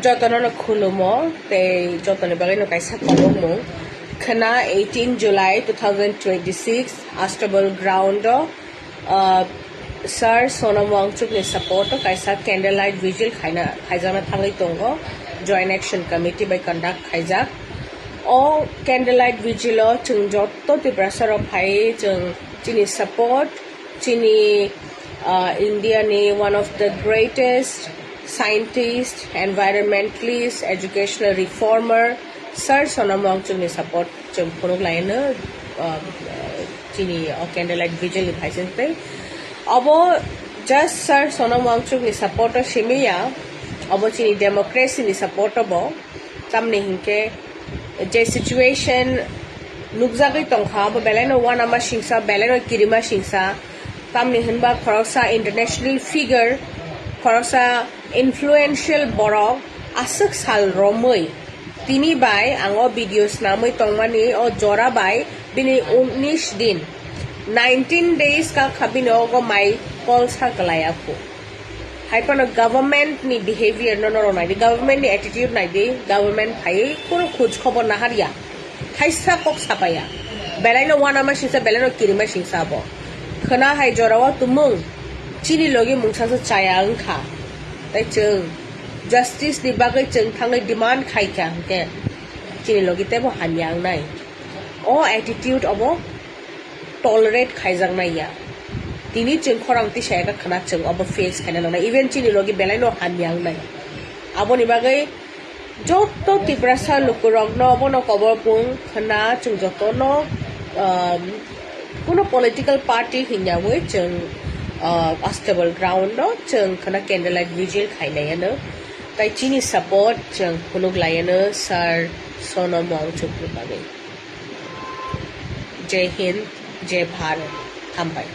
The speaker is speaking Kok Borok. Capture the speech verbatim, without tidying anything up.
Jotono no khulumo tei jotoni bagwi no kaisa kolokmung khna eighteen July two thousand twenty-six Astabal ground o, uh, Sir Sonam Wangchuk ni support o kaisa candlelight vigil khaina khaijakna thangwi tongo, Joint Action Committee bai conduct khaijak. O candlelight vigil o chwng jotto Tiprasa rok phai chwng chini support, chini, uh, India ni one of the greatest scientist, environmentalist, educational reformer, Sir Sonam Wangchuk ni support chwng phunuk laino, uh, chini o candlelight vigil ni phaising tei obo just Sir Sonam Wangchuk ni support o simi ya, obo chini democracy ni support o bo. Tamni hinkhe je situation nukjagwi tongkha, abo belaino uanama singsa, belaino kirima singsa. Tamni hinba khoroksa international figure, khoroksa influential borok aswk sal romwi tini bai ang o video snamwi tongmani o jora bai bini unis din, nineteen days ka kha bini ogo mai kolsa kwlai aphu. Hai phano government ni behavior no norok nai di, government ni attitude nai di, government phaiwi kunu khoj khobor naharya, thaisa kok sapaya, belaino uanama singsa, belaino kirima singsa abo. Khwna hai jorao tumung chini logi mungsa se chaya wngkha, tei chwng justice ni bagwi chwng thangwi demand khaikha hinkhe chini logi teibo hamya wngnai. O attitude obo tolerate khaijaknai ya. Tini chwng khorang tisa eka khwna chwng obo face khaina nangnai. Even chini logi belaino hamya wngnai. Aboni bagwi joto Tiprasa lukurokno obono kobor pung khwna chwng jotono, um, kuno political party hinyawi chwng, uh, Astabal ground no chwng khwna candlelight vigil khainai ano. Tai chini support chwng phunuk lai ano Sir Sonam Wangchuk ni bagwi. Jai Hind, Jai Bharat. Hambai.